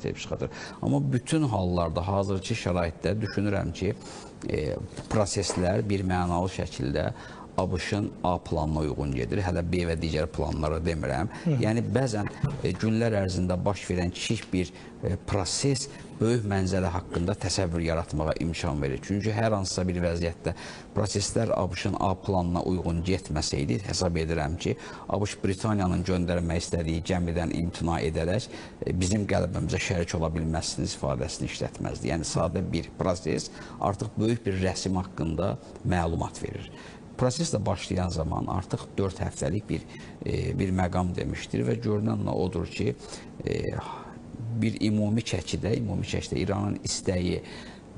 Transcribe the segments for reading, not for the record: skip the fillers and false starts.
olacaqdır, psixodur. Amma bütün hallarda hazırki şəraitdə düşünürəm ki, proseslər bir mənalı şəkildə ABŞ-ın A planına uyğun gedir. Hələ B və digər planlara demirəm. Yəni bəzən günlər ərzində baş verən kiçik bir proses böyük mənzərə haqqında təsəvvür yaratmağa imkan verir. Çünki hər hansısa bir vəziyyətdə proseslər ABŞ-ın A planına uyğun getməsəydi, hesab edirəm ki, ABŞ Britaniyanın göndərmək istədiyi gəmidən imtina edərək bizim qələbəmizə şərik ola bilməzsiniz ifadəsini işlətməzdi. Yəni sadə bir proses artıq böyük bir rəsim haqqında məlumat verir. Proses də başlayan zaman artıq 4 həftəlik bir məqam demişdir və görünən odur ki, bir ümumi çəkidə İranın istəyi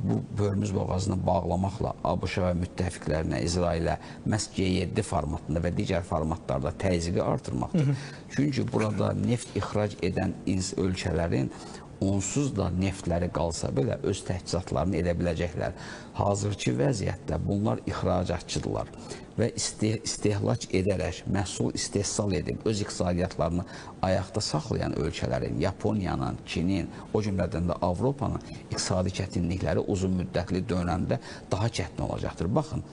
bu Hörmüz boğazını bağlamaqla ABŞ və müttəfiqlərinə, İsrailə məhz G7 formatında və digər formatlarda təzyiqi artırmaqdır. Çünki burada neft ixrac edən ölkələrin onsuz da neftləri qalsa belə öz təchizatlarını edə biləcəklər. Hazırki vəziyyətdə bunlar ixracatçıdırlar və istehlak edərək, məhsul istehsal edib öz iqtisadiyyatlarını ayaqda saxlayan ölkələrin, Yaponiyanın, Çinin, o cümlədən də Avropanın iqtisadi çətinlikləri uzun müddətli dönəmdə daha çətin olacaqdır. Baxın,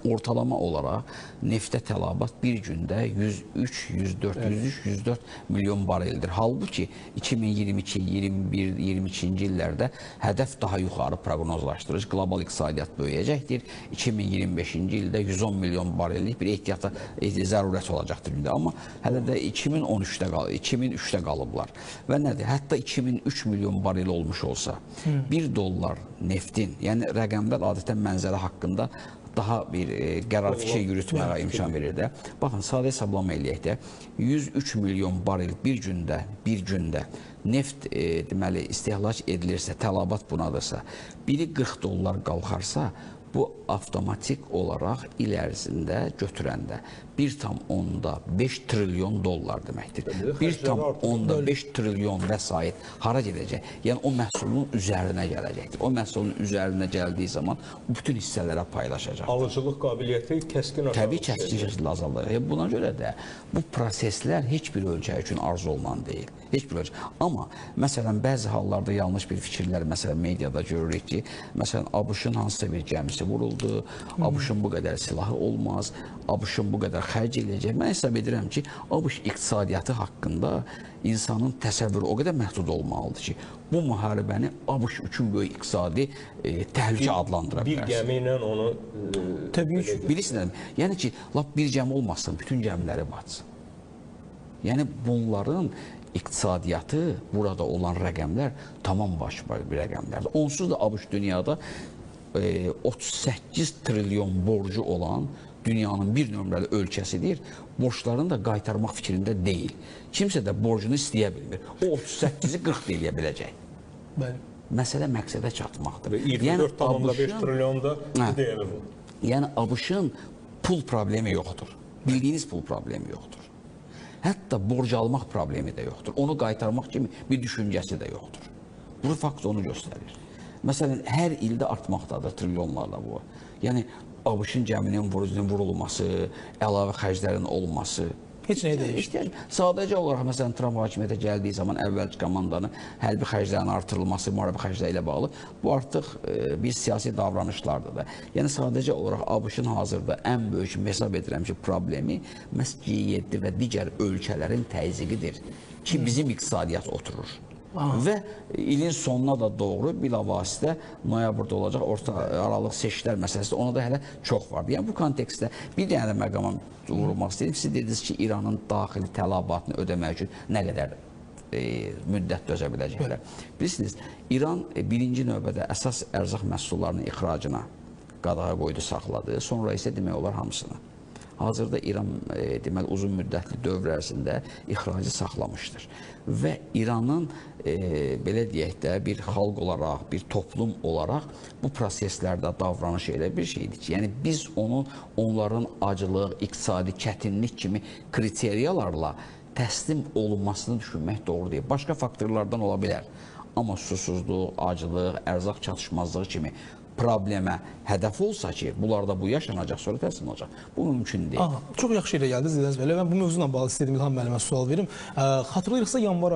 ortalama olaraq neftə tələbat bir gündə 103, 104, 103, 104 milyon bareldir. Halbuki 2022, 21, 22-ci illərdə hədəf daha yuxarı proqnozlaşdırır. Qlobal iqtisadiyyat böyüyəcəkdir. 2025-ci ildə 110 milyon barellik bir ehtiyata zərurət olacaqdır gündə. Amma hələ də 2013-də 2003-də qalıblar. Və nədir? Hətta 2003 milyon barel olmuş olsa, 1 dollar neftin, yəni rəqəmlər adətən mənzərə haqqında daha bir qərar fikir yürütməyə imkan verir də. Baxın, sadə hesablama eləyək də, 103 milyon barel bir gündə neft deməli istehlak edilirsə, tələbat bunadırsa, biri 40 dollar qalxarsa, bu avtomatik olaraq il ərzində götürəndə 1,5 trilyon dollar deməkdir. 1,5 trilyon vəsait hara gedəcək? Yəni o məhsulun üzərinə gələcəkdir. O məhsulun üzərinə gəldiyi zaman bütün hissələrə paylaşacaqdır. Alıcılıq qabiliyyəti kəskin azalır. Təbii kəskin şəkildə azalır. Buna görə də bu proseslər heç bir ölkə üçün arzu olunan deyil. Heç bir ölkə. Amma məsələn bəzi hallarda yanlış bir fikirlər məsələn mediada görürük ki, məsələn ABŞ-ın hansısa bir gəmisi vuruldu, ABŞ-ın bu qədər silahı olmaz, ABŞ-ın bu qədər xərc eləyəcək. Mən hesab edirəm ki, ABŞ iqtisadiyyatı haqqında insanın təsəvvürü o qədər məhdud olmalıdır ki, bu müharibəni ABŞ üçün böyük iqtisadi təhlükə adlandıra bilərsiniz. Bir gəmi ilə onu... Təbii ki. Bilirsiniz, yəni ki, lap bir gəmi olmasın, bütün gəmiləri batsın. Yəni bunların iqtisadiyyatı, burada olan rəqəmlər tamam başqa bir rəqəmlərdir. Onsuz da ABŞ dünyada 38 trilyon borcu olan dünyanın bir nömrəli ölkəsidir. Borclarını da qaytarmaq fikrində deyil. Kimsə də borcunu istəyə bilmir. O 38-i 40 eləyə biləcək. Bəli. Məsələ məqsədə çatmaqdır. 24,5 trilyon da deyəmi bu. Yəni ABŞ-ın pul problemi yoxdur. Bildiyiniz pul problemi yoxdur. Hətta borc almaq problemi də yoxdur. Onu qaytarmaq kimi bir düşüncəsi də yoxdur. Bu fakt onu göstərir. Məsələn, hər ildə artmaqdadır trilyonlarla bu. Yəni, ABŞ-ın gəminin vurulması, əlavə xərclərin olması. Heç nəyə dəyişdir. Sadəcə olaraq, məsələn, Tramp hakimiyyətə gəldiyi zaman əvvəlki komandanın hərbi xərclərinin artırılması, müharibə xərcləri ilə bağlı, bu artıq bir siyasi davranışlardır da. Yəni, sadəcə olaraq ABŞ-ın hazırda ən böyük, hesab edirəm ki, problemi məhz G7 və digər ölkələrin təzyiqidir ki, bizim iqtisadiyyat oturur. Və ilin sonuna da doğru bilavasitə noyabrda olacaq orta aralıq seçkilər məsələsi, ona da hələ çox vardı. Yəni bu kontekstdə bir dənə də məqama vurmaq istəyirəm. Siz dediniz ki, İranın daxili tələbatını ödəmək üçün nə qədər müddət dözə biləcəklər. Bilirsiniz, İran birinci növbədə əsas ərzaq məhsullarının ixracına qadağa qoydu, saxladı. Sonra isə demək olar hamısını. Hazırda İran deməli uzun müddətli dövr ərzində ixracı saxlamışdır. Və İranın belə deyək də bir xalq olaraq, bir toplum olaraq bu proseslərdə davranışı elə bir şeydir ki, yəni biz onların acılıq, iqtisadi çətinlik kimi kriteriyalarla təslim olunmasını düşünmək doğru deyil. Başqa faktorlardan ola bilər. Amma susuzluq, acılıq, ərzaq çatışmazlığı kimi problemə hədəf olsa ki, bunlarda bu yaşanacaq, sonra təslim olacaq. Bu mümkün deyil. Aha, çox yaxşı yerə gəldiniz, Zədəz bəy. Mən bu mövzuyla bağlı istədim İlham müəllimə sual verim. Xatırlayırıqsa yanvar